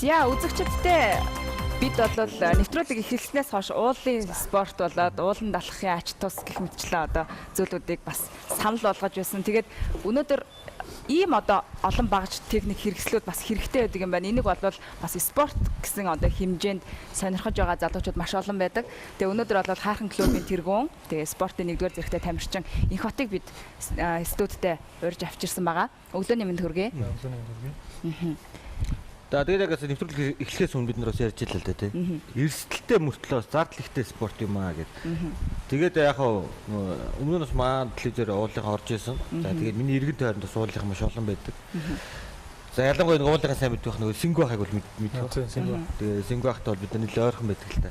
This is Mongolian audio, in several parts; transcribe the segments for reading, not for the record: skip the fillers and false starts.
За, үзэгчдтэй бид бол нэвтрүүлэг эхэлснээс хойш уулын спорт болоод ууланд алхахын ач тус гэх мэтчлэн одоо зүйлүүдийг бас санал болгож байсан. Тэгээд өнөөдөр ийм одоо олон багаж техник хэрэгслүүд бас хэрэгтэй байдаг юм байна. Энийг бол бас спорт гэсэн одоо хэмжээнд сонирхож байгаа залуучууд маш олон байдаг. Тэгээ өнөөдөр бол Хайрхан клубын тэргүүн, тэгээ спортын нэгдүгээр зэрэгтэй тамирчин Инх хотыг бид студидтэй урьж авчирсан байгаа. Өглөөний мэнд хүргэе. Өглөөний мэнд хүргэе. За, тэгээд яг нэвтрүүлэг эхлэхээс өмнө бид нар бас ярьж илаа л да, тий. Эрсдэлтэй мөртлөө зардал ихтэй спорт юм аа гэд. Тэгээд яг хав өмнө нь бас маа телевизээр уулынхаа орж исэн. За, тэгээд миний эргэн тойронд бас уулынхаа маш олон байдаг. За, ялангуяа нэг уулынхаа сайн мэдэх нөгөө Сингүү ахыг бол мэдэх. Тийм, Сингүү. Тэгээд Сингүү ахтай бол бид нар нэлээд ойрхон байдаг л та.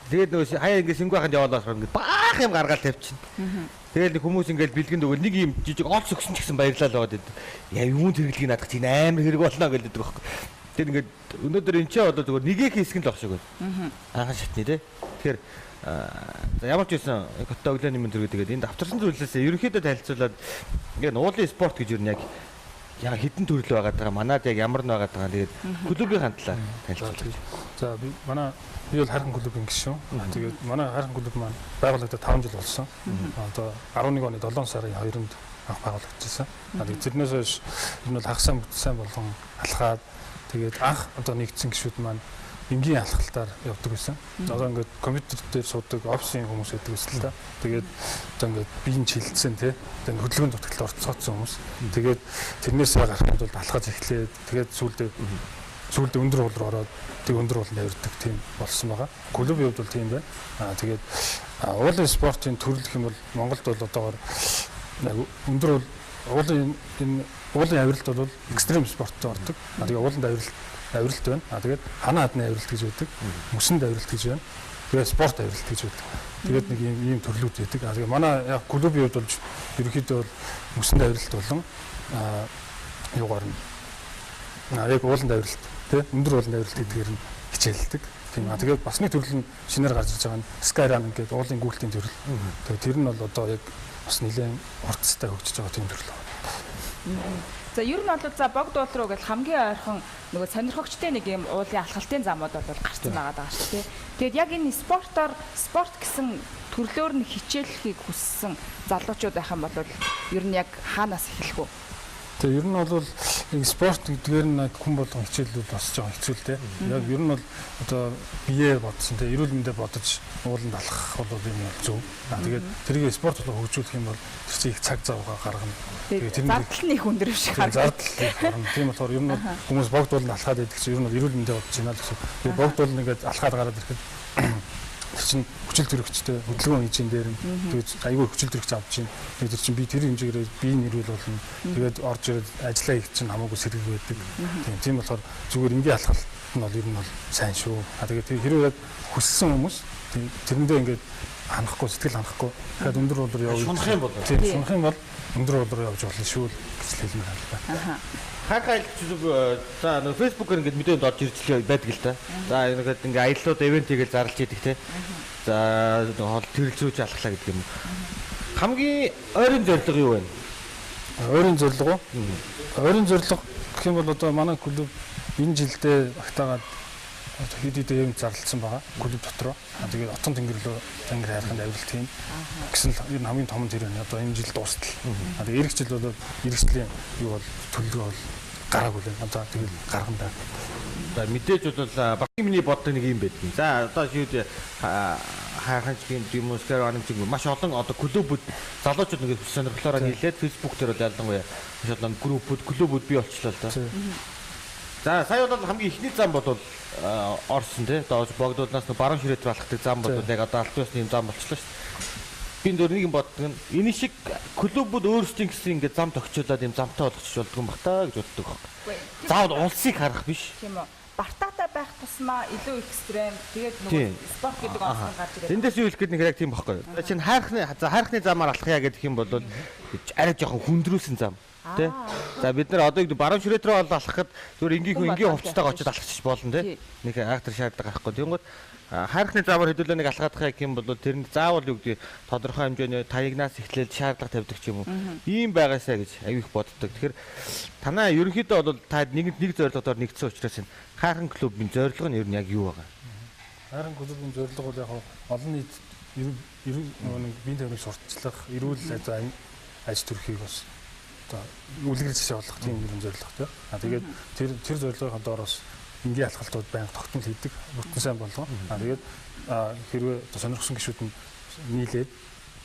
Тэгээд нөгөө хаяа ингээд Сингүү аханд яваалаа болохоор ингээд баах юм гаргаал тавьчихна. Тэгээд нэг хүмүүс ингээд бэлгэнд өгөөл нэг юм жижиг олс өгсөн ч гэсэн баярлалаа л байгаад байдаг. Яа, юун тэргэлгийг наадах чинь амар хэрэг болно гэж байдаг байхгүй. Тэр ингээд өнөөдөр энэ ч одоо зүгээр нэгээх хэсэг нь л ах шиг байна. Анхан шатны, тий. Тэгэхээр за, ямар ч байсан хоттой өглөөний мэнд төргөө. Тэгээд энд авчирсан зүйлээс ерөнхийдөө танилцуулаад, ингээд уулын спорт гэж юу нь яг яг хэдэн төрөл байгаад байгаа, манад яг ямар нь байгаад байгаа, тэгээд клубийн талаар танилцуулж. За, би манай би бол Хайрхан клубын гишүүн. Тэгээд манай Хайрхан клуб маань байгуулагдаад 5 жил болсон. Одоо 11 оны 7 сарын 2-нд анх байгуулагдчихсан. Тэгээд тэрнээс хойш ер нь бол хагас бүтсэн болгон алхаад, тэгээд анх одоо нэгдсэн гишүүд маань энгийн алхалтаар явдаг байсан. Одоо ингээд компьютер дээр суудаг офисын хүмүүс байдаг байсан л та. Тэгээд одоо ингээд биеийн чилдсэн, тий. Одоо ингээд хөдөлгөөн дутагдлаар орцоодсон хүмүүс. Тэгээд тэрнээсээ гарахын тулд алхаж эхлээд, тэгээд сүүлдээ өндөр уул руу ороод, тэг өндөр ууланд авирдаг тийм болсон байгаа. Клубын хувьд бол тийм байна. Тэгээд уулын спортын төрөл гэх юм бол Монголд бол одоогор өндөр уул уулын энэ уулын авиралт бол extreme спортод ордог. Тэгээд ууланд авиралт байна. Тэгээд ханаа хадны авиралт гэж байдаг. Мөсөнд авиралт гэж байна. Тэгээд спорт авиралт гэж байдаг. Тэгээд нэг ийм төрлүүд байдаг. Тэгээд манай яг клубын хувьд бол ерөнхийдөө бол мөсөнд авиралт болон юугаар нь яг ууланд авиралт, тий, өндөр ууланд авиралт гэдгээр нь хичээлдэг. Тийм. Тэгээд бас нэг төрөл нь шинээр гарч ирж байгаа нь Sky Running гэдэг уулын гүйлтийн төрөл. Тэгээд тэр нь бол одоо яг бас нэлээд хурцтай хөгжиж байгаа тийм төрөл байна. За, ер нь бол за богд уул руу гэл хамгийн ойрхон нөгөө сонирхогчтой нэг юм уулын алхалтын замууд бол гарцсан байгаа даа шүү дээ. Тэгээд яг энэ спортоор, спорт гэсэн төрлөөр нь хичээллэхийг хүссэн залуучууд байх юм бол ер нь яг хаанаас эхлэх вэ? Тэгээ ер нь бол яг спорт гэдгээр нь хүн болгон хичээлүүл бас жоохон хэцүү л дээ. Яг ер нь бол одоо бие бодсон, тэгээ эрүүл мэндэ бодож ууланд алхах бол юм бол зөв. Тэгээд тэрийг спорт болго хөгжүүлэх юм бол тэр чинь их цаг зав гаргана. Тэгээд тэр зардал нь их өндөр биш харагдана. Зардал их гарна. Тийм болохоор ер нь бол хүмүүс богд ууланд алхаад байдаг чинь ер нь бол эрүүл мэндэ бодож байна л гэсэн. Тэгээ богд ууланд ингээд алхаад гараад ирэхэд тэр чинь хүчил төрөгчтэй хөдөлгөөн хийж дээр нь тэгээд айгүй хүчил төрөгч авч чинь, тэгээд тэр чинь би тэр хэмжээгээр бие нэрвэл болно. Тэгээд орж ирээд ажиллаа хийх чинь хамаагүй сэрэг байдаг. Тийм болохоор зүгээр энгийн алхалт нь бол ер нь бол сайн шүү. Тэгээд хэрвээ яг хүссэн хүмүүс тийм тэрэндээ ингээд ханахгүй, сэтгэл ханахгүй, тэгэхээр өндөр уул руу явж шунах юм бол тийм, шунах юм бол өндөр уул руу явж болно шүү л гэж хэлмээр байна. Хайрхан аялал, за, нэг Facebook-оор ингээд мэдээнд орж ирж л байдаг л та. За, ингээд ингээд аяллууд event хийгээл зарлж идэг, те. За, хол тэрэлзүүж алхлаа гэдэг юм. Хамгийн ойрын зорилго юу вэ? Ойрын зорилго уу? Ойрын зорилго гэх юм бол одоо манай клуб энэ жилдээ багтаагаад хэд хэдэн юм зарлалсан байгаа клуб дотроо. Тэгээд отон тэнгэр рүү, тэнгэр хайрханд авиралт тийм гэсэн л ер нь хамгийн том нь тэр байна. Одоо энэ жил дуустал. Тэгээд ирэх жил бол ирэх жилийн юу бол төлөвлөгөө бол гараагүй л байна. Одоо тэгэл гаргана даа. За, мэдээж бол багийн миний боддог нэг юм байдаг. За, одоо шүүд хайрхан ч юм юм уу, Sky Running ч юм, маш олон одоо клубүүд залуучууд нэг сонирхлоороо нийлээд Facebook дээр бол ялангуяа маш олон группүүд, клубүүд бий болчихлоо л да. За, сая бол хамгийн эхний зам бол орсон, тий. Доош богдуулнаас нэг баруун ширээт алхдаг зам бол яг одоо аль биесны юм зам болчихлоо шүү дээ. Би нөр нэг юм боддог нь энэ шиг клубүүд өөрсдийн гэсэн ингээд зам тогтчуулаад юм замтай болгочих болдго юм бах та гэж боддог байхгүй. Заавал улсыг харах биш. Тийм үү. Бартаатай байх тусмаа илүү extreme, тэгээд нөгөө спорт гэдэг онцлог гарч ирээд. Эндээс юу хэлэх гээд нэг яг тийм байхгүй. Чинь хайрхны, за, хайрхны замаар алхахъя гэдэг юм бол арай жоохон хүндрүүлсэн зам. Тэ. За бид нар одоо баруун ширээт рүү бол алхахад зүгээр энгийн хүн энгийн хувцастайгаа очиж алхачих болно тэ. Нэг айхтар шаардлага гарахгүй. Тэнгүүд хайрхны замаар хэдүүлээ нэг алхаадах юм бол тэр нь заавал юу гэдэг тодорхой хэмжээний таягнаас эхлээл шаардлага тавьдаг ч юм уу. Ийм байгаасаа гэж аюу их боддог. Тэгэхээр танаа ерөнхийдөө бол та нэг нэг зорилгодоор нэгдсэн учраас энэ хайрхан клубын зорилго нь ер нь яг юу байгаа? Хайрхан клубын зорилго бол яг олон нийт нэг биеийн төвийг сурталчлах, эрүүл аж төрхийг бас одоо үлгэр жишээ болох тийм юм зорилготой. А тэгээд тэр зорилгын доор бас энгийн алхалтууд байнга тогтмол хийдэг, бүтэн сайн болгоо. А тэгээд хэрвээ одоо сонирхсан гишүүд нь нийлээд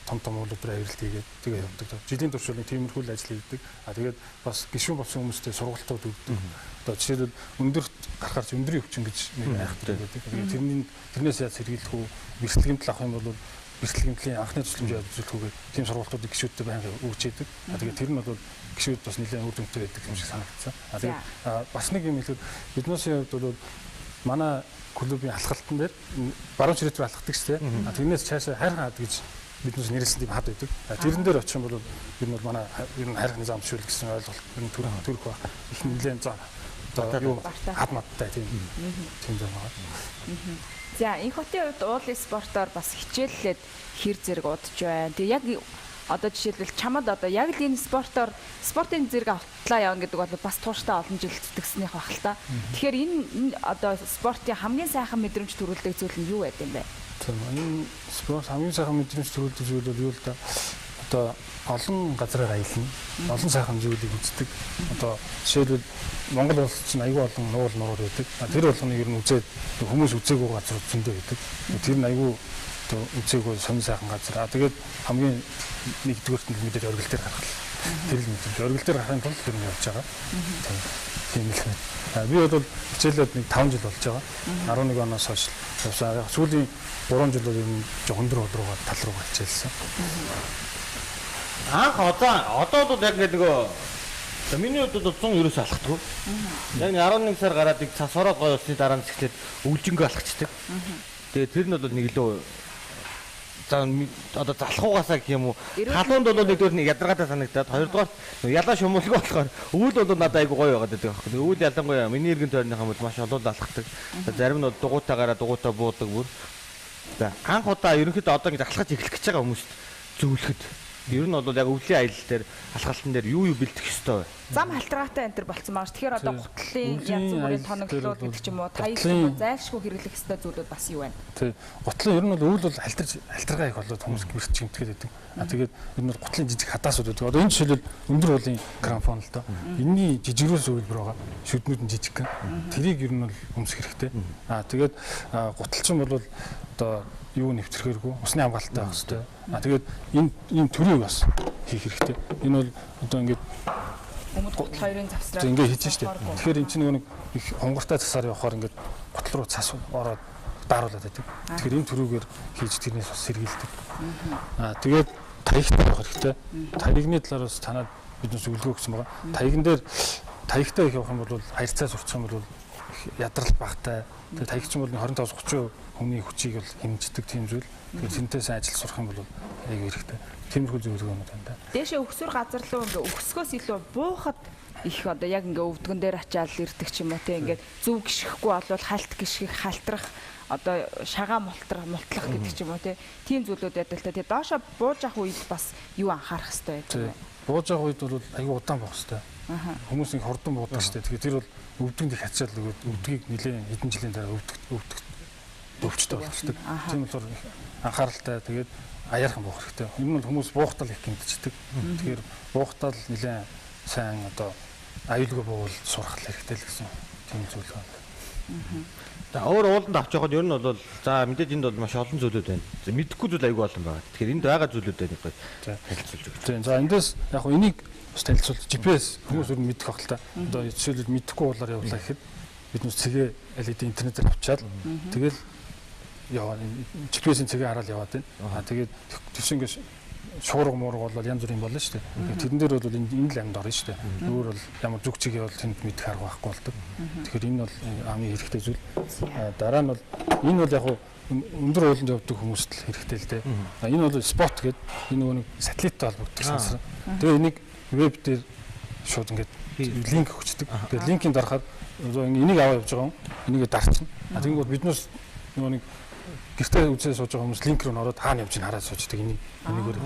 том том уулууд руу авиралт хийгээд тэгээ явдаг. Жилийн турш нэг тиймэрхүү л ажил хийдэг. А тэгээд бас гишүүн болсон хүмүүстэй сургалтууд өгдөг. Одоо жишээлбэл өндөрт гарахаар өндрийн өвчин гэж нэг айхтар байдаг. Тэгээд тэрнээс яаж сэргийлэх үү, бэрхшээл гэмтэл авах юм бол бэрхшээл гэмтлийн анхны тусламж яаж үзүүлэх үү гэх тийм сургалтуудыг гишүүдтэй байнга өгч яадаг. А тэгээд тэр нь бол гишүүд бас нэлээд үр дүнтэй байдаг юм шиг санагдсан. А тэгээд бас нэг юм хэлэхэд биднээсийн хувьд бол манай клубын алхалтан дээр баруун ширээт рүү алхдаг шүү дээ. А тэрнээс цаашаа хайрхан хад гэж биднээс нэрлсэн тийм хад байдаг. А тэрэн дээр очих юм бол ер нь бол манай ер нь хайрхны зам төвшөөл гэсэн ойлголт ер нь төрөх ба их нэлээд зам одоо юу хад мадтай тийм зам байгаа. За энэ хотын хувьд уулын спортоор бас хичээллээд хэр зэрэг удаж байна. Тэгээ яг одоо жишээлбэл чамд одоо яг л энэ спортоор спортын зэрэг автлаа явна гэдэг бол бас тууштай олон жил зүтгэснийх байх л та. Тэгэхээр энэ одоо спортын хамгийн сайхан мэдрэмж төрүүлдэг зүйл нь юу байд юм бэ? Тийм, энэ спорт хамгийн сайхан мэдрэмж төрүүлдэг зүйл бол юу л да. Одоо олон газраар аялна. Олон сайхан зүйлийг үздэг. Одоо жишээлбэл Монгол улс чинь айгүй олон нуул нуруур байдаг. Тэр болгоныг ер нь үзээд хүмүүс үзээгүй газар зөндөө байдаг. Тэр нь айгүй одоо үзээгүй сонин сайхан газар. Тэгээд хамгийн нэгдүгээрт нь мэдээж оргил дээр гарах. Тэр л мэдрэмж. Оргил дээр гарахын тулд тэр нь явж байгаа. Тийм л мэд. Би бол хичээлээд нэг 5 жил болж байгаа. 11 оноос хойш явсан. Сүүлийн 3 жил бол ер нь жоохон өндөр хол руугаа тал руугаа хичээлсэн. Анх одоо бол яг ингээд нөгөө за миний хувьд бол 100 ерөөсөө алхдаг. Яг 11 сар гараад их цас ороод гоё болсны дараа нь эхлээд өвлжөнгөө алхацдаг. Тэгээд тэр нь бол нэг илүү за одоо залхуугаасаа гэх юм уу халуунд бол нэгдүгээр нэг ядаргаатай санагдаад, хоёрдугаар ялаа шумуулгүй болохоор өвөл бол надад айгу гоё байгаад байдаг байхгүй. Өвөл ялангуяа миний эргэн тойрныхан бол маш олон алхдаг. Зарим нь бол дугуйтаагаараа дугуйтаа буудаг бүр. За анх удаа ерөнхийдөө одоо ингэж алхаж эхлэх гэж байгаа хүмүүст зөвлөхөд ер нь бол яг өвлийн аялал дээр алхалтан дээр юу бэлтгэх ёстой вэ? Зам халтаргаатай энэ төр болцсон байгаа ш. Тэгэхээр одоо гутлын янз бүрийн тоноглолууд гэдэг ч юм уу, таяг зайлшгүй хэрэглэх ёстой зүйлүүд бас юу байна? Тий. Гутлын ер нь бол өвөл бол халтаргаа их болоод хүмүүс гэрч чимтгээд байдаг. А тэгээд ер нь бол гутлын жижиг хадаасууд байдаг. Одоо энэ жишээлбэл өндөр уулын крампон л доо. Энийний жижигрээс өгөлбөр байгаа. Шүднүүд нь жижиг гэн. Тэрийг ер нь бол өмсөх хэрэгтэй. А тэгээд гуталчин бол одоо юу нэвтрэхээргүй усны хамгаалалттай байх хэрэгтэй. А тэгээд энэ төрийг бас хийх хэрэгтэй. Энэ бол одоо ингээд өмд гутал хоёрын завсраа ингээд хийж штэ. Тэгэхээр эн чинь нэг их хонгартай цасаар явахаар ингээд гутал руу цас ороод daarуулаад байдаг. Тэгэхээр энэ төрүүгээр хийж тэрнээс бас сэргийлдэг. А тэгээд таягтай байх хэрэгтэй. Таягны талаар бас танаад биднээс зөвлөгөө өгсөн байгаа. Таягн дээр таягтай их явах юм бол харьцаа сурчих юм бол ядрал багтай. Тэгээд таягчин бол 25-30% хүний хүчийг бол хэмждэг тийм зүйл. Тэгэхээр тэрнтэй сайн ажил сурах юм бол айгүй хэрэгтэй. Тиймэрхүү зөвлөгөө юм байна да. Дээшээ өгсөр газар руу ингээ өгсгөөс илүү буухад их одоо яг ингээ өвдгөн дээр ачаал ирдэг ч юм уу те ингээд зөв гიშгэхгүй болвол халт гიშгэх, халтрах, одоо шагаа мултлах гэдэг ч юм уу те тийм зүйлүүд байдаг л та. Тэгээ доошо бууж авах үед бас юу анхаарах хэрэгтэй байдаг вэ? Бууж авах үед бол айгүй удаан буух хэрэгтэй. Хүмүүс их хурдан буудаг шүү дээ. Тэгэхээр тэр бол өвдгөнд их ачаал өгөөд өвдгийг нэлээд хэдэн жилийн дараа өвдөх өвчтэй болчихдог. Тийм болохоор анхааралтай тэгээд аяархан буух хэрэгтэй. Ер нь бол хүмүүс буухтал их гэмтчихдэг. Тэгэхээр буухтал нэлээд сайн одоо аюулгүй буувал сурах хэрэгтэй л гэсэн тийм зүйл байна. За өөр ууланд авч явахад ер нь бол за мэдээж энд бол маш олон зүйлүүд байна. За мэдэхгүй зүйл айгүй олон байгаа. Тэгэхээр энд байгаа зүйлүүдээ нэг гоё танилцуулж өгч. Тийм. За эндээс яг хөө энийг бас танилцуул. GPS хүмүүс ер нь мэдэх байх л та. Одоо жишээлбэл мэдэхгүй уулаар явлаа гэхэд бид нүс цэгээ аль хэдийн интернетээр авчаад тэгэл яваа GPS-ийн цэгээ хараад яваад байна. Аа тэгээд твш ингээд шуурга муурга бол янз бүрийн болно шүү дээ. Тэрэн дээр бол энэ л амьд орно шүү дээ. Өөр бол ямар зүг чигээ бол тэнд мэдэх арга байхгүй болдог. Тэгэхээр энэ бол хамгийн хэрэгтэй зүйл. Дараа нь бол энэ бол яг өндөр ууланд явдаг хүмүүст л хэрэгтэй л дээ. Энэ бол спот гэдэг энэ нөгөө нэг сателлиттэй холбогддог сансар. Тэгээ энийг веб дээр шууд ингээд линк өгчдөг. Тэгээд линкийн дарахад энийг аваа явж байгаа хүн энийг дарчихна. А тэгэнгүүт биднээс нөгөө нэг гэртээ үзээ сууж байгаа хүмүүс линк рүү н ороод хаана явж ин хараад суучдаг энийг энийгээр.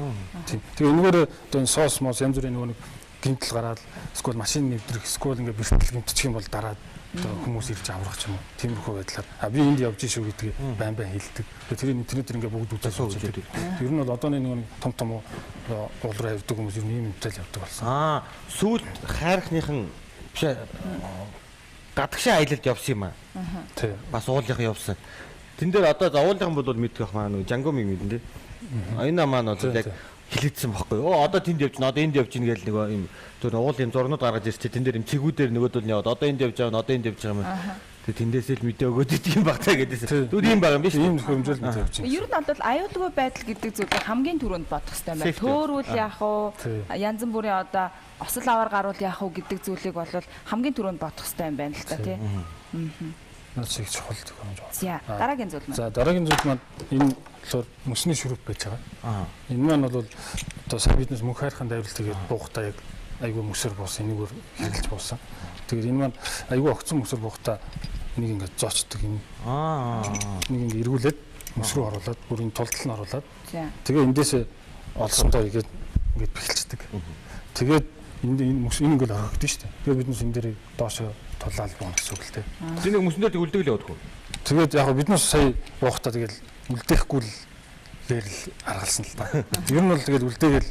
Тийм. Тэгээ энэгээр одоо энэ сос мос янз бүрийн нөгөө нэг гэмтэл гараад эсвэл машин нэвтрэх эсвэл ингээд бэртэл гэмтчих юм бол дараад одоо хүмүүс ирж аврах ч юм уу. Тиймэрхүү байдлаар а би энд явж шүү гэдгийг байн байн хэлдэг. Тэгээ тэрийг интернетээр ингээд бүгд үзээ сууж байдаг. Ер нь бол одооны нөгөө том том уул руу явдаг хүмүүс ер нь ийм юмтай л явдаг болсон. Аа, сүүлд хайрхныхан биш гадагшаа аялалд явсан юм аа. Тий. Бас уулынхан явсан. Тэн дээр одоо уулынхан бол мэдэх байх маа нөгөө Жангомыг мэдэн тий. Энэ маань бол яг хилээдсэн байхгүй юу? Одоо тэнд явж гин, одоо энд явж гин гэл нөгөө юм тэр уул юм зурнууд гаргаж ирчээ. Тэн дээр юм цэгүүдээр нөгөөдөл нь яваад одоо энд явж байгаа, одоо энд явж байгаа юм. Тэгээ тэндээсээ л мэдээ өгөөд идэг юм баг та гэдээсэн. Тэгвэл ийм баг юм биш үү? Ийм төхөөрөмжөөр мэдээ явж байна. Ер нь бол аюулгүй байдал гэдэг зүйлийг хамгийн түрүүнд бодох хэрэгтэй байна. Төөрүүл яах вэ? Янз бүрийн одоо осол аваар гарвал яах вэ гэдэг зүйлийг бол хамгийн түрүүнд бодох хэрэгтэй юм байна л та тий. Наад шиг чухал төхөөрөмж байна. За, дараагийн зүйл маань. За, дараагийн зүйл маань энэ болохоор мөсний шүрүп байж байгаа. Энэ маань бол одоо сая биднес мөнх хайрхан дайвралт тэгээд буухтаа яг айгүй мөсөр буусан, энэгээр хэрэглэж буусан. Тэгээд энэ маань айгүй огцон мөсөр буухтаа энийг ингээд зоочдөг юм. Нэг ингээд эргүүлээд мөс рүү оруулаад бүр энэ тултал нь оруулаад. Тэгээ эндээсээ олсондоо игээд ингээд бэхэлцдэг. Тэгээд энэ мөс энэ ингээд орхигдсон шүү дээ. Тэгээд биднес энэ дээр доошоо тулаал буuna гэсэн үг л дээ. Тэр нэг мөсөн дээр тэг үлдээл явдаг уу? Тэгээд яг биднес сая буухтаа тэгэл үлдээхгүй л дээр л аргалсан л та. Ер нь бол тэгэл үлдээгээл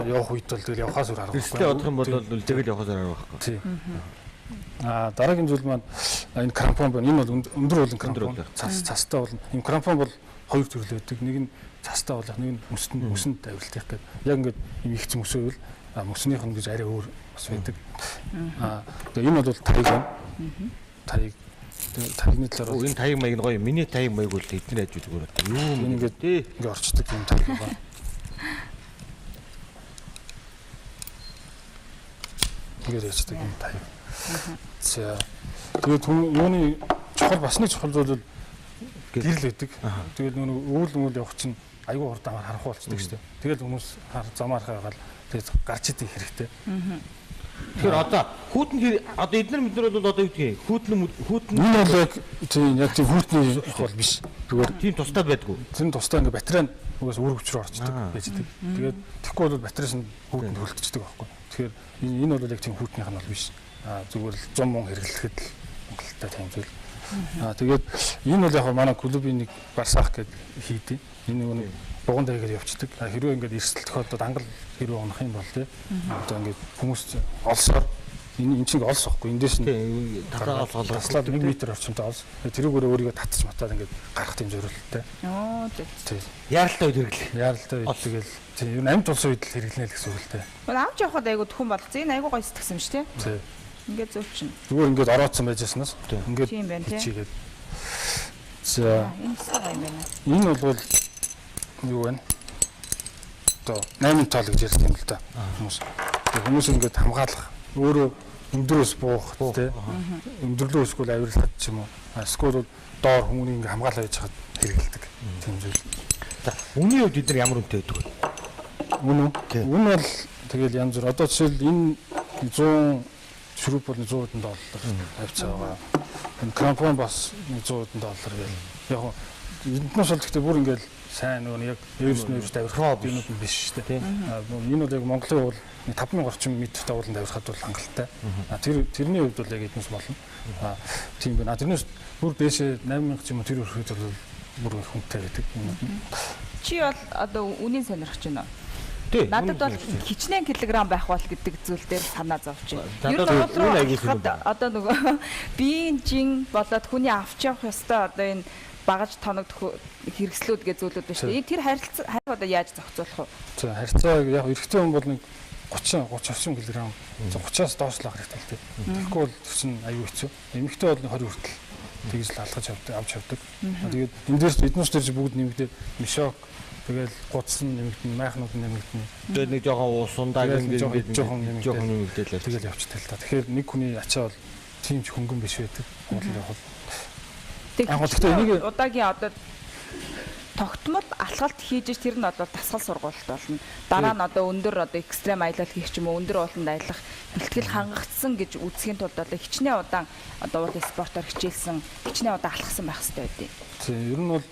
явах үед бол тэгэл явахаас өөр арга байхгүй. Эрсдээ бодох юм бол үлдээгээл явахаас өөр арга байхгүй. Тий. Аа, дараагийн зүйл маань энэ крампон байна. Энэ бол өндөр болон крампон. Цастай болно. Энэ крампон бол хоёр төрөл байдаг. Нэг нь цастай болох, нэг нь мөсөнд авиралт гэдэг. Яг ингээд юм ихц мөсөөл мөснийх нь гэж арай өөр бас байдаг. Аа, тэгээ энэ бол таяг байна. Таяг. Таягны талаар энэ таяг маяг нь гоё. Миний таяг маяг бол эдгээр аж зүгээр байна. Юу юм ингээд ингээ орчдөг юм таяг байна. Тэгээд ярьдаг юм таяг. За. Тэгээд юуны чухал бас нэг чухал зүйл бол гэрэл байдаг. Тэгээд нөгөө өвөл мөвөл явах чинь айгүй хурдан харанхуй болцдог шүү дээ. Тэгэл хүмүүс замаар хагаал тэгээд гарч идэх хэрэгтэй. Тэгэхээр одоо хүүтэн одоо эднэр мэднэр бол одоо юу гэдгийг хүүтэн хүүтэн энэ бол яг тийм яг тийм хүүтний бол биш. Зүгээр тийм тустай байдгүй. Тэр тустай ингээ батарей нь угаас үүрэг хүч рүү орчдөг байж байгаа. Тэгээд тэгэхгүй бол батарейс нь хүүтэнд хөлтчихдөг байхгүй. Тэгэхээр энэ бол яг тийм хүүтнийх нь бол биш. Аа зүгээр л 100 мөн хэрэглэхэд л хангалттай тийм зүйл. Аа тэгээд энэ бол яг манай клубын нэг барсаах гэж хийдэг. Энэ нэг буган дайгаар явцдаг. Хэрвээ ингээд эрсдэл тохиолдолд ангал хэрвээ унах юм бол тий. Одоо ингээд хүмүүс олсоор энэ чинь олс واخгүй. Эндээс нь татаа олгоолоо. Таслаад 1 м орчимтой олс. Тэрүүгээр өөрийгөө татчих матаад ингээд гарах тийм зориулттай. Оо тий. Яаралтай үед хэрэглэх. Яаралтай үед тэгэл тий. Ер нь амьд тулсан үед л хэрэглэнэ л гэсэн үг л дээ. Мөн авч явахад айгу төхөн болгоцсон. Энэ айгу гоё сэтгсэн юм шүү тий. Тий. Ингээд зөөчин. Зүгээр ингээд орооцсон байж яснаас ингээд хийгээд. За энэ гоё юм байна. Энэ бол юу вэ? Одоо 8 тол гэж ярьдаг юм л да. Хүмүүс. Хүмүүс ингээд хамгаалах, өөрөө өндрөөс буух тий. Өндөрлөө эсвэл авирлахад ч юм уу. Эсвэл доор хүмүүний ингээд хамгаалаа хийж хаад хэрэгэлдэг. Тийм зүйл. За, үнийн хувьд бид нар ямар үнэтэй байдаг вэ? Үн үү? Үн бол тэгэл янз бүр. Одоо жишээл энэ 100 шүрүп бол 100 доллар авцаа байгаа. Энэ крампон бас 100 доллар гэл. Яг энднээс бол гэхдээ бүр ингээд сайн нөгөө яг Эверест Эверест авирах юмуд нь биш шүү дээ. Энэ бол яг Монголын уул 5000 орчим метртэй ууланд авирахад бол хангалттай. Тэрний хувьд бол яг эднээс болно. Тийм байна. Тэрнээс бүр дээшээ 8000 ч юм уу тэр өрхөд бол бүр их хүнтэй байдаг юмуд нь. Чи бол одоо үнийн сонирхож байна уу? Надад бол хичнээн килограмм байх бол гэдэг зүйл дээр санаа зовж байна. Ер нь уул руу одоо нөгөө биеийн жин болоод хүний авч явах ёстой одоо энэ багаж тоног хэрэгслүүд гэж зүйлүүд байна шүү дээ. Тэр харилцаа хайр одоо яаж зохицуулах вэ? За харьцаа яг эрэгтэй хүн бол нэг 30 30 орчим килограмм 30-аас доош л хэрэгтэй л дээ. Тэгэхгүй бол тэр чинь аюу хэцүү. Эмэгтэй бол 20 хүртэл тэгж л алхаж авч явдаг. Тэгээд энэ дээрс эднээс дээр чи бүгд нэмэгдээд мешок тэгэл гудсан нэмэгдэн, майхнууд нэмэгдэн. Тэгээд нэг жоохон уусундаа ингээд жоохон нэмэгдэл тэгэл явчихдаг л та. Тэгэхээр нэг хүний ачаа бол тийм ч хөнгөн биш байдаг. Уул явах. Тэгэхээр энийг удаагийн одоо тогтмол алт Алхалт хийж тэр нь бол дасгал сургуулалт болно. Дараа нь одоо өндөр одоо экстрем аялал хийх ч юм уу өндөр ууланд аялах бэлтгэл хангагдсан гэж үзэхийн тулд одоо хичнээн удаан одоо уулын спортоор хичээлсэн, хичнээн удаан алхсан байх хэрэгтэй байдیں۔ Тийм, ер нь бол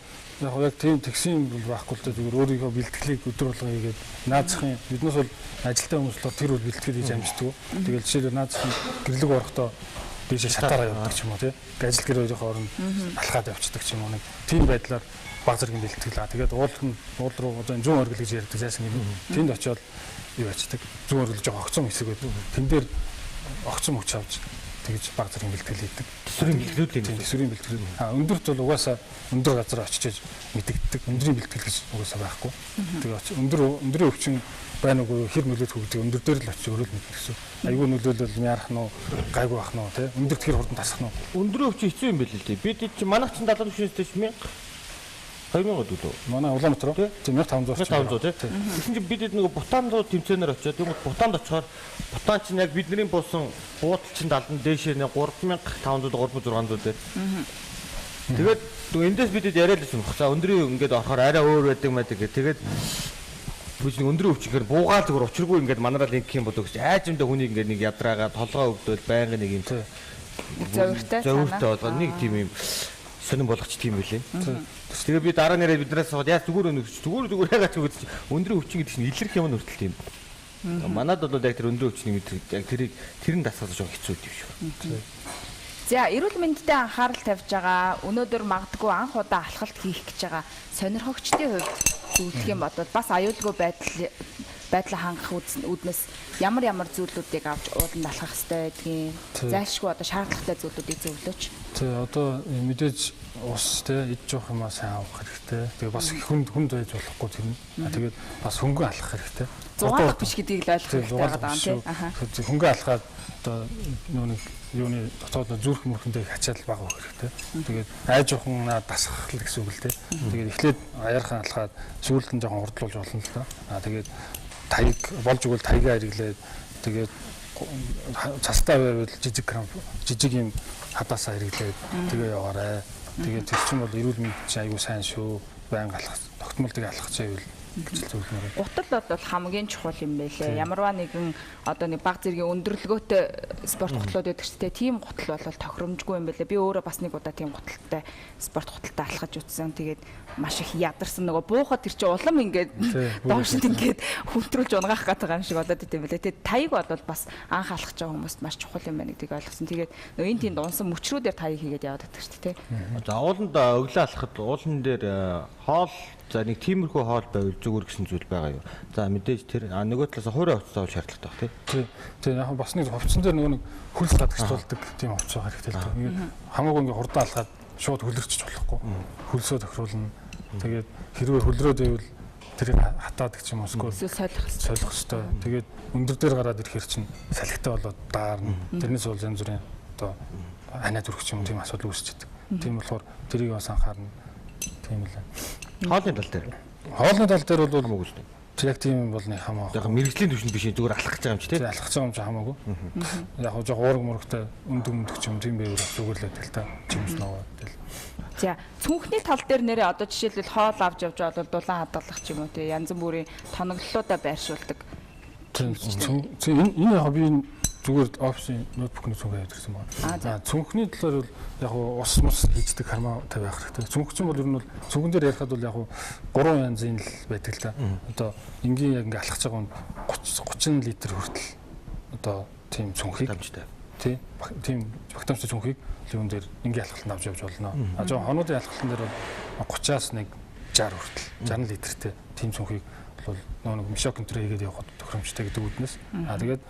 яг тийм тэгсэн юм бол байхгүй л дээ, зүгээр өөрийнхөө бэлтгэлийг өдөр болгон хийгээд наазахын биднээс бол ажилтаа хүмүүс болохоор тэр бол бэлтгэл хийж амждаг. Тэгэл жишээлбэл наазахын гэрлэг орохдоо дээшээ шатаараа явдаг ч юм уу тий. Ажил гэр хоёрын хооронд алхаад явцдаг ч юм уу, нэг тийм байдлаар баг зэргийн бэлтгэл. Тэгээд уул руу одоо зүүн оргил гэж ярьдаг зайсан юм. Тэнд очиод юу ячдаг. Зүүн оргил жоо огцом хэсэг байдаг. Тэн дээр огцом хүч авч тэгж баг зэргийн бэлтгэл хийдэг. Төсвөрийн бэлтгэлүүд юм. Төсвөрийн бэлтгэл. Өндөрт бол угаасаа өндөр газар очиж мэдэгддэг. Өндрийн бэлтгэл гэж угаасаа байхгүй. Тэгээ өндрийн өвчин байна уугүй хэр нөлөөлөх гэдэг өндөр дээр л очиж өөрөө л мэднэ гэсэн. Айгүй нөлөөлөл яарах нь уу, гайгүй байх нь уу, тий? Өндөрт хэр хурдан тасах нь уу? Өндрийн өвчин хэцүү юм байл л дээ. Бид чи манайх чинь 70 түвшнээс дэш 1000 2000 өдөө. Манай Улаанбаатар руу? Тийм, 1500 1500 тий. Тэгсэн чинь бид нөгөө Бутан руу тэмцээнээр очиод, тэгмэд Бутанд очихоор Бутан чинь яг бидний буусан буудал чинь далан дээшээ 3500 3600 дээр. Тэгээд эндээс бидэд яриад л байсан. За өндрийн ингээд орохоор арай өөр байдаг байдаг гэх. Тэгээд бид нэг өндрийн өвчнөөр буугаал зүгээр учиргүй ингээд манараа ингэх юм болов гэж айжмдаа хүнийг ингээд нэг ядраагаа толгой өвдөөл байнга нэг юм зовиртой болгоо нэг тийм юм сонин болгоч тийм байлээ. Тэгээ би дараа нэрээ биднээс сууд яа зүгээр өнөг зүгээр зүгээр яагаад ч үгүй өндрийн өвчин гэдэг чинь илэрх юм хүртэл тийм. Манад бол яг тэр өндрийн өвчнийг мэддэг. Яг тэрийг тэр нь дасгалж байгаа хэцүү юм шиг. За, эрүүл мэндэд анхаарал тавьж байгаа, өнөөдөр магадгүй анх удаа алхалт хийх гэж байгаа сонирхогчдын хувьд зөвлөх юм бол бас аюулгүй байдлаа хангах үүднээс ямар ямар зүйлүүдийг авч ууланд алхах хэрэгтэй байдгийг, зайлшгүй одоо шаардлагатай зүйлүүдийг зөвлөөч. Тий, одоо мэдээж ус тий идж явах юмаа сайн авах хэрэгтэй. Тэгээ бас хүнд байж болохгүй тэр нь. Тэгээд бас хөнгөн алхах хэрэгтэй. Зугаалах биш гэдгийг л ойлгох хэрэгтэй байгаа юм тий. Хөнгөн алхаад одоо нэг юуны дотоод зүрх мөрхөндөө хачаал бага өгөх хэрэгтэй. Тэгээд айжуухан дасгах л гэсэн үг л тий. Тэгээд эхлээд аяархан алхаад сүүлд нь жоохон хурдлуулж болно л доо. Тэгээд таяг болж өгвөл таягаа хэрэглээд тэгээд цастай байвал жижиг крамп жижиг юм хадаасаа хэрэглээд тэгээ яваарэ. Тэгээд тэр чинь бол эрүүл мэнд чинь аягүй сайн шүү. Байнга алхах, тогтмол тэгээ алхах чайвал гэж зөвлөмөр. Гутал бол хамгийн чухал юм байлээ. Ямарваа нэгэн одоо нэг баг зэргийн өндөрлөгөөтэй спорт гутлууд байдаг ч тийм гутал бол тохиромжгүй юм байлээ. Би өөрөө бас нэг удаа тийм гуталтай спорт гуталтай алхаж утсан. Тэгээд маш их ядарсан. Нөгөө буухад тэр чинь улам ингээд доош нь ингээд хүнтрүүлж унгаах гэдэг юм шиг болоод идэв юм байлээ. Тэгээд таяг бол бас анх алхаж байгаа хүмүүст маш чухал юм байна гэдгийг ойлгосон. Тэгээд нөгөө энэ тэнд унсан мөчрүүдээр таяг хийгээд яваад байдаг шүү дээ. За, ууланд өглөө алхахад уулан дээр хоол за нэг тиймэрхүү хоол байвал зүгээр гэсэн зүйл байгаа юу. За мэдээж тэр нөгөө талаас хуурай хувцас авах шаардлагатай баг тий. Тий, яг бас нэг хувцсан дээр нөгөө нэг хөлс гадагшлуулдаг тийм хувцас байх хэрэгтэй л дээ. Хамаагүй ингээ хурдан алхаад шууд хөлөрчж болохгүй. Хөлсөө тохируулна. Тэгээд хэрвээ хөлрөөд байвал тэрийг хатаадаг ч юм уу эсвэл солих хэрэгтэй. Тэгээд өндөр дээр гараад ирэхэр чинь салхитай болоод даарна. Тэрнээс бол янз бүрийн одоо ханаа зүрх ч юм тийм асуудал үүсчихэд. Тийм болохоор тэрийг бас анхаарна. Тийм л. Хоолны тал дээр. Хоолны тал дээр бол хамаагүй л дээ. Яг тийм бол нэг хамаагүй. Яг мэрэгжлийн түвшинд биш зүгээр алхах гэж байгаа юм чи тий. Алхах гэж байгаа юм чи хамаагүй. Яг хоо жоо уураг мурагтай өндөг мөндөг ч юм тийм байвал зүгээр л байдаг л та. Чимс ногоо тэгэл. За, цүнхний тал дээр нэрээ одоо жишээлбэл хоол авч явж байгаа бол дулаан хадгалах ч юм уу тий янз бүрийн тоноглолуудаа байршуулдаг. Тийм. Энэ яг би зүгээр офисын ноутбукны цүнхээ аваад ирсэн байна. За, цүнхний талаар бол яг ус мус хийждэг хармаатай байх хэрэгтэй. Цүнх чинь бол ер нь бол цүнхэн дээр ярихад бол яг гурван янзын л байдаг л да. Одоо энгийн яг ингээ алхаж байгаа нь 30 литр хүртэл одоо тийм цүнхийг тий тийм багтаамжтай цүнхийг юун дээр энгийн алхалтанд авч явж болно. А жоо хонуудын алхалтан дээр бол 30-аас нэг 60 хүртэл 60 литртэй тийм цүнхийг бол нэг мишок энтрээ хийгээд явахад тохиромжтой гэдэг үүднээс. Аа тэгээд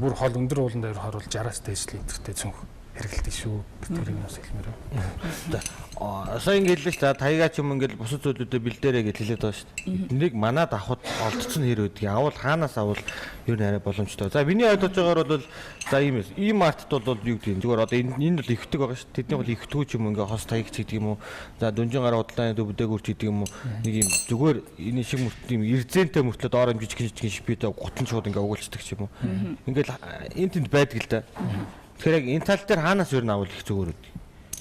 бүр хол өндөр ууланд авирахаар бол 60-аас дээш литртэй цүнх хэрэглэдэг шүү. Тэрийг бас хэлмээр байна. За, сая ингэ хэллээ шүү. За, таяга ч юм ингээл бусад зүйлүүдэд бэлдээрэй гэж хэлээд байгаа шүү дээ. Эднийг манад авахд олдсон хэр байдгийг авал хаанаас авал ер нь арай боломжтой. За, миний ойлгож байгаагаар бол за ийм ийм мартд бол юу гэдэг юм. Зүгээр одоо энэ бол ихдэг байгаа шүү дээ. Тэдний бол ихтгүү ч юм ингээ хос таяг ч гэдэг юм уу. За, дүнжин гараа худлааны төв бүдээгүүр ч гэдэг юм уу. Нэг юм зүгээр энэ шиг мөрт юм эрзэнтэй мөртлөө доор юм жижиг жижиг шипэтэй гутан шууд ингээ угуулцдаг ч юм уу. Ингээл энэ тэнд байдаг л да. Тэгэхээр яг энэ тал дээр хаанаас ер нь авал их зүгээр үү?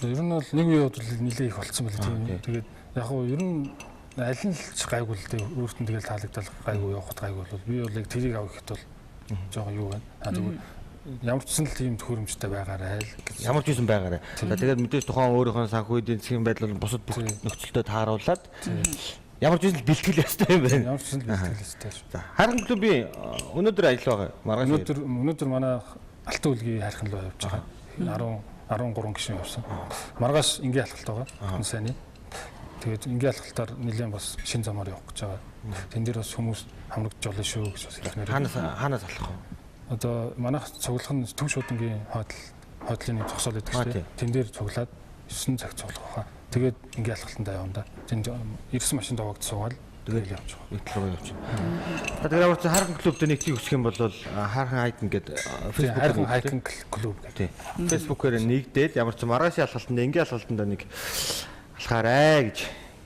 Ер нь бол нэг үе бодвол нэлээ их болцсон байл тийм. Тэгээд яг хуу ер нь Аль нь л ч гайгүй л дээ. Өөрт нь тэгэл таалагдал гайгүй явахд гайгүй бол би бол яг тэрийг авах гэхэд бол жоохон юу байна. А тэгвэл ямар ч сан л тийм төхөөрөмжтэй байгаарай л гэж. Ямар ч юм байгаарай. За тэгээд мэдээж тухайн өөрийнхөө санхүү эдийн засгийн байдал бол бусад бүх нөхцөлтөд тааруулаад ямар ч юм бэлтгэл ёстой юм байна. Ямар ч юм бэлтгэл ёстой шүү. За Хайрхан клубын өнөөдөр ажил байгаа. Маргааш өнөөдөр манай Алтан үлгийн хайрхан руу явж байгаа. 10 13 гишүүн явсан. Маргааш энгийн алхалт байгаа. Бүтэн сайнны. Тэгээд энгийн алхалтаар нэлээд бас шин замаар явах гэж байгаа. Тэн дээр бас хүмүүс хамрагдж болно шүү гэж бас хэлмээр. Хаанаас алхах вэ? Одоо манайх цуглах нь Төв шуудангийн хойдлын нэг зогсоол гэдэг чинь. Тэн дээр цуглаад 9 цаг цуглах байхаа. Тэгээд энгийн алхалтандаа явна да. Тэнд ирсэн машинд аваад суугаад тэгэл явж байгаа. Нэг тал руу явж байна. За тэгээд ямар ч Хайрхан клуб дээр нэгтгийг хүсэх юм бол Хайрхан Hiking гэдэг Facebook Хайрхан Hiking клуб гэдэг. Facebook-оор нэгдээд ямар ч маргаашийн алхалтанд энгийн алхалтанд нэг алхаарай гэж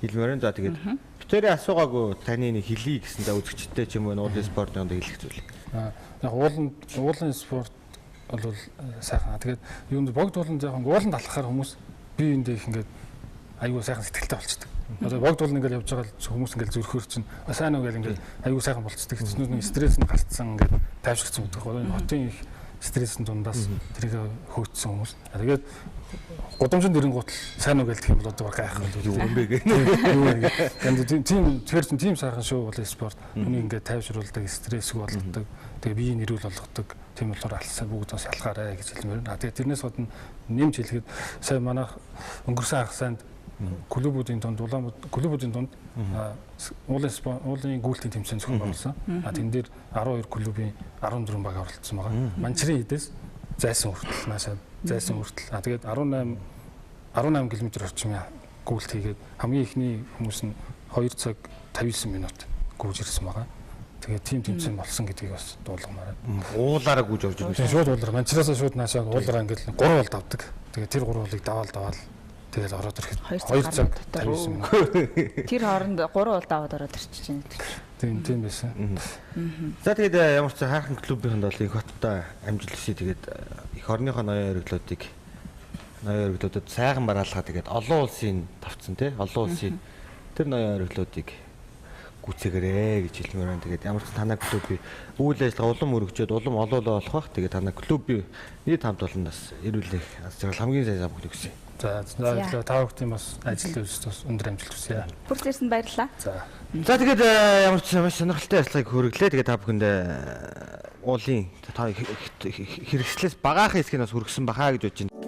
хэлмээр байна. За тэгээд битэрийн асуугаагүй таны нэг хэлье гэсэн за үзэгчтэй ч юм уу уулын спортын онд хэлэх зүйл. Яг уулын спорт бол сайхан. Тэгээд юунд богд ууланд яг ууланд алхахаар хүмүүс бие биендээ их ингээд айгүй сайхан сэтгэлтэй болчдөг. Одоо богд ууланд ингээд явж байгаа хүмүүс ингээд зүрхөр чинь сайн уу гэл ингээд айгүй сайхан болцдог. Тэснүүд нэг стресс нь гарцсан ингээд тайвширсан гэдэг. Одоо энэ хотын их стрессийн дундаас тэрийг хөөцсөн хүмүүс. Тэгээд гудамжинд ирэнгуут сайн уу гэлдэх юм бол одоо гайхах юу юм бэ гэх. Юу вэ гэх. Тийм тэгэхээр чинь тийм сайхан шүү бол спорт. Хүний ингээд тайвшруулдаг, стрессг болгодог. Тэгээ биеийг эрүүл болгодог. Тийм болохоор алсаа бүгд бас алхаарай гэж хэлмээр байна. Тэгээд тэрнээс гадна нэмж хэлэхэд сая манайх өнгөрсөн хагас сайнд клубүүдийн дунд Улаанбаатар клубүүдийн дунд уулын гүйлтийн тэмцээн зохион байгуулсан. А тэн дээр 12 клубын 14 баг оролцсон байгаа. Манчрын хэдээс зайсан хүртэл наашаа зайсан хүртэл. А тэгээд 18 км орчмын гүйлт хийгээд хамгийн ихний хүмүүс нь 2 цаг 59 минут гүйж ирсэн байгаа. Тэгээд тим тэмцээн болсон гэдгийг бас дуулгамаар байна. Уулаараа гүйж орж ирсэн. Шууд уулаараа. Манчраасаа шууд наашаа уулаараа ингээд 3 бол давдаг. Тэгээд тэр 3 болыг даваал тэгэл ороод ирэхэд 2 цаг 59 минут. Тэр хооронд 3 бол даваад ороод ирчих чинь. Тийм байсан. За тэгээд ямар ч Хайрхан клубийнхэнд бол их хоттой амжилт хүсье. Тэгээд эх орныхоо ноён ориглоодод сайхан бараалгаа тэгээд олон улсын тавцсан тий олон улсын тэр ноён ориглоодыг гүйцээгээрэй гэж хэлмээр байна. Тэгээд ямар ч танай клубын үйл ажиллагаа улам өргөжөөд улам олоолоо болох бах. Тэгээд танай клубын нийт хамт олон бас эрүүл их аз жаргал хамгийн сайн самбар хүсье. За за та бүхний бас ажил үйлсд бас өндөр амжилт хүсье. Бүрс ирсэн баярлалаа. За. За тэгээд ямар ч маш сонирхолтой ярилцлагыг хүргэлээ. Тэгээд та бүхэнд уулын та хэрэгслээс багаахан хэсгийг бас хүргэсэн бахаа гэж бодож байна.